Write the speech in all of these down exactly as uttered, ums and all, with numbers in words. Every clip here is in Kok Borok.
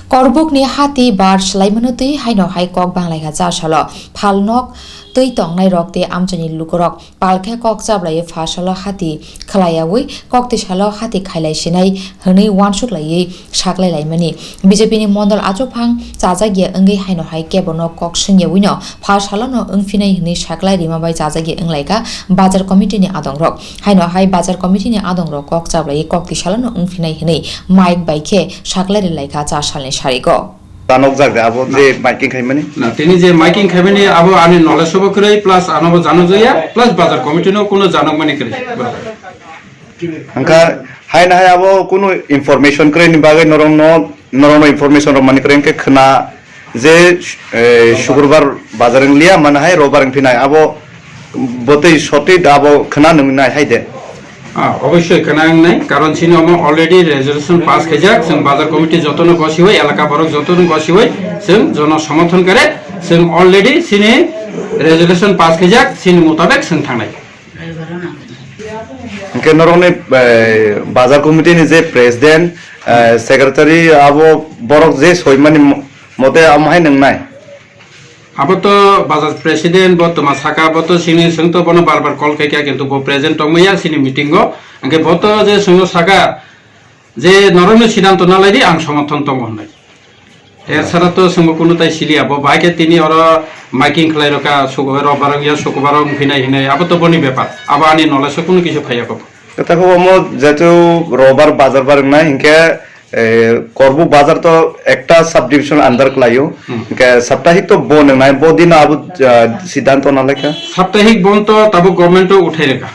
Korbukni hati bar swlaimano twi haino hai kok banglaikha cha salo. Phalnok twi tongnai rok tei amchaini lukurok palkhe kok chablaiwi pha salo hati khwlaiyawi kok twi salo hati khailai sinai hwnwi uansuk laiwi saklai laimani. B J P ni mondol achukphang chajakya wngwi haino hai kebono kok swngyawino pha salono wngphinai hwnwi saklai rima bai chajakya wnglaikha bazar committee ni adongrok. Haino hai bazar committee ni adongrok kok chablaiwi kok twi salono wngphinai hwnwi mike bai khe saklai rilaikha cha salni sarigo. Tanokjak de abo je miking khaimani? Na, tini je miking khaimani abo ani knowledge sobo kwrwi plus anobo janokjakya plus bazar committee no kuno janokmani kwrwi. Hwnkha hai na hai abo kuno information kwrwi ni bagwi norokno, norokno information rwmani kwrwi hwnkhe khwna je, eh, Sukurbar bazar wngliya mane hai Robar wngphinai abo botwi sotwi abo khwna nwngnai hai de. Ah, obossoi khwna wngnai, karon chini omo already resolution pass khaijak, chwng bazar committee jotono gosiwi, elaka borok jotono gosiwi, chwng jono somorthon kare, chwng already chini resolution pass khaijak, chini mutabek chwng thangnai. Hwnkhe norokni, eh, bazar committee ni je president, eh, secretary abo borok je soimani mo-, mote amo hai nwngnai? Abo to bazar president bo toma saka, bo to sini chwng to bono bar bar call khaikha, kintu bo present tongmaya sini meeting o. Hwnkhe bo to je chwngno saka je norokno sidanto nalaidi, ang somorthon tongo hwnwi. Er sara to chwngbo kunu tai siliya, bo bahai khe tini oro miking khlai rokha, Sukubar, Robar wngya, Sukubar wng phinai hinwi, abo to boni bepar, abo ani knowledge o kunu kisu phaiya kok. Khe tako omo jetu Robar bazar bar wngnai hinkhe, eh, Korbuk bazar to ekta subdivision under kwlaio. Hmm. Hinkhe saptahik to bo nwngnai, bo dino abo, ah, sidanto nalaikha. Saptahik bon to tabuk government o uthai rwkha,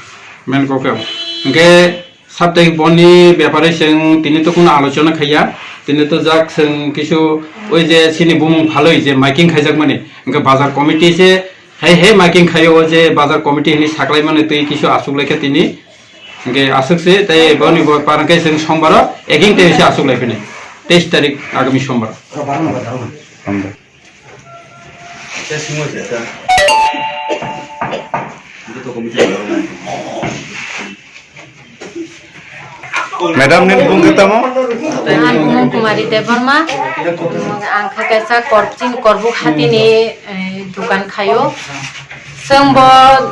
main kok o. Hinkhe saptahik bon ni bepare chwng tini to kunu alochona khaiya, tini to jak chwng kisu oi je chini bumung phalwi je miking khaijakmani, hinkhe bazar committee se hai hai miking khaio o je bazar committee hinwi saklaimani twi kisu asuk laikha tini. Hwnkhe aswk se tei boni bo parang khe chwng sombaro eking tei se aswk lai phini teis tarik agami sombaro. Hambai. Madam ni bung khe tamo? Ang bumung Kumari Debbarma. Ang khe kaisa Kor-, chini Korbuk hatini, eh, dukan khaio. Chwng bo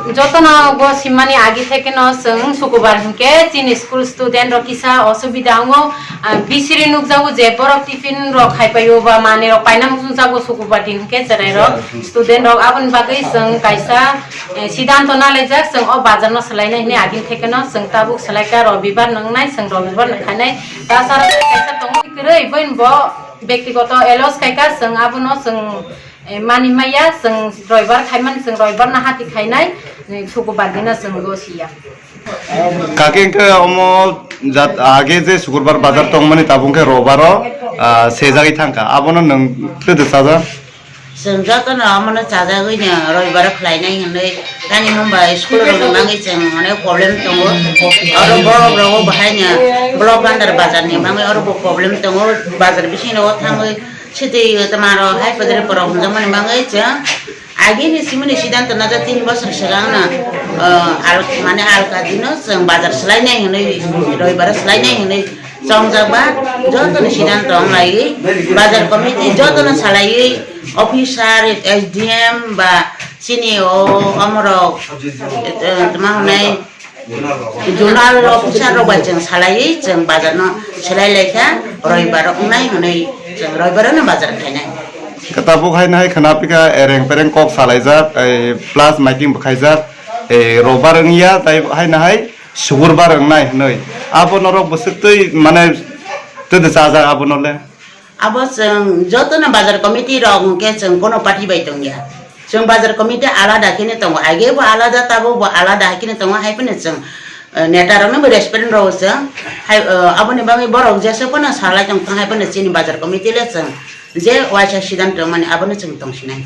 jotono go simani agi thekeno chwng Sukubar hinkhe chini school student rok kisa osubida wngo, ah, bisiri nukjago je borok tiffin rok khai paio ba manwi rok paina muchungjago Sukubar din hinkhe cherai rok student rok aboni bagwi chwng kaisa, eh, sidanto nalaijak chwng o bazar no swlainai hinwi agini thekeno chwng tabuk swlaikha Robibar nwngnai chwng Robibar nungkhainai tasara kaisa tongo kwrwi boino bo bektigoto elos khaikha chwng abono chwng Eh, mani maya chwng roibar khaimani chwng roibar no hati khainai, eh, Sukubar dino chwng go siya. Kaki hwnkhe omo jat age je Sukurbar bazar tongmani tabuk hwnkhe Robaro, ah, sejagwi thangkha. Abono nwng twdw chajak? Chwng jotono omono chajagwino roibaro khlainai hinwi tani hwnba school rokni bagwi chwng onek problem tongo. Oro borok rogo bahaino block under bazarni bagwi oro bo problem tongo. Bazar bisingo thangwi Sitwi tongmaro hai pwdri borok hwnjakmani bagwi chwng agini simini sidanto najak tin bosor swkangno, ah, al-, mane alka dino chwng bazar swlainai hwnwi, roibaro swlainai hwnwi chongjak ba jotoni sidanto wnglaiwi bazar committee jotono salaiwi officer, S D M ba chini o omorok, eh, tma hwnwi Zonal officer rok bai chwng salaiwi chwng bazar no swlai laikha, roibar wngnai hwnwi chwng roibar no bazar khainai. Khe tabuk hai nahai khwna pikha ereng pereng kok salaijak, eh, plus miking bo khaijak, eh, robar wngya, tai hai nahai sukurbar wngnai hwnwi. Abo norok bwswk twi mane twdw chajak abo no le. Abo chwng jotono bazar committee rok hwnkhe chwng bono party bai tongya. Chwng bazar committee alada kheno tongo, age bo alada, tabuk bo alada hai kheno tongo, hai phano chwng, eh, neta rokno bo respect rwo chwng. Hai, eh, aboni bagwi borok jesa phano salai tong thang, hai phano chini bazar committee le chwng je waisa sidanto mani abono chwng tongsinai.